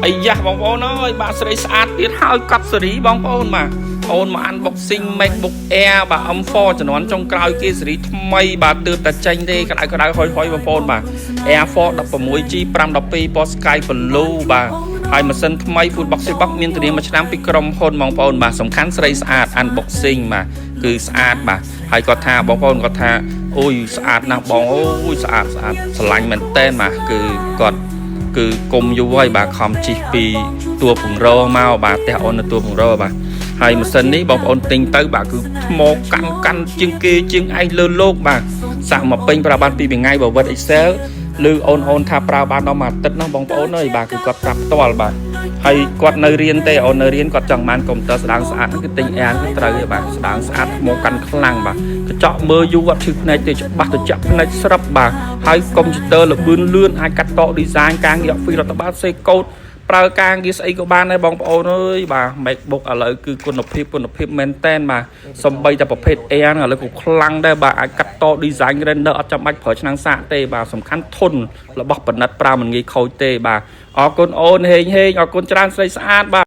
អាយ៉ាបងប្អូនអើយបាទស្រីស្អាតទៀតហើយកប់សេរីបងប្អូនបាទអូនមក unboxing MacBook Air បាទ M4 ជំនាន់ចុងក្រោយគេសេរីថ្មីបាទទើបតែចេញទេក្តៅក្តៅហុយហុយបងប្អូនបាទ Air 4 16G 512ពណ៌ Sky Blue បាទហើយម៉ាស៊ីនថ្មី Full Box Box មានធានាមួយឆ្នាំពីក្រុមហ៊ុនបងប្អូនបាទសំខាន់ស្រីស្អាត unboxing បាទគឺស្អាតបាទហើយគាត់ថាបងប្អូនគាត់ថាអូយស្អាតណាស់បងអូយស្អាតស្អាតស្រឡាញ់មែនតែនបាទគឺគាត់ គឺគុំយូរហើយបាទខំជិះពីតួពង្រមកបាទផ្ទះអូននៅតួពង្របាទហើយម៉ាស៊ីននេះបងប្អូនទិញទៅបាទគឺថ្មកាន់កាន់ជាងគេជាងឯងលើលោកបាទសាក់មកពេញប្រើបានពីរថ្ងៃបើ Word Excel ឬអូនអូនថាប្រើបានដល់មួយអាទិត្យនោះបងប្អូនអើយបាទគឺគាត់ប្រាប់ផ្ទាល់បាទហើយគាត់នៅរៀនទេអូននៅរៀនគាត់ចង់បានកុំព្យូទ័រស្ដាងស្អាតហ្នឹងគឺទិញ Air គឺត្រូវទេបាទស្ដាងស្អាតថ្មកាន់ខ្លាំងបាទកញ្ចក់មើលយូរអត់ឈឺភ្នែកទេច្បាស់ទៅចាក់ភ្នែកស្រាប់បាទហើយកុំព្យូទ័រលបឿនលឿនអាចកាត់ត design ការងារ Office រដ្ឋបាលសេកូដប្រើការងារស្អីក៏បានដែរបងប្អូនអើយបាទ MacBook ឥឡូវគឺគុណភាពគុណភាពមែនតែនបាទសំបីតែប្រភេទ Air ហ្នឹងឥឡូវក៏ខ្លាំងដែរបាទអាចកាត់ត design render អត់ចាំបាច់ប្រើឆ្នាំងសាកទេបាទសំខាន់ធន់របស់ប៉និតប្រើមិនងាយខូចទេបាទអរគុណអូនហេងហេងអរគុណច្រើនស្រីស្អាតបាទ។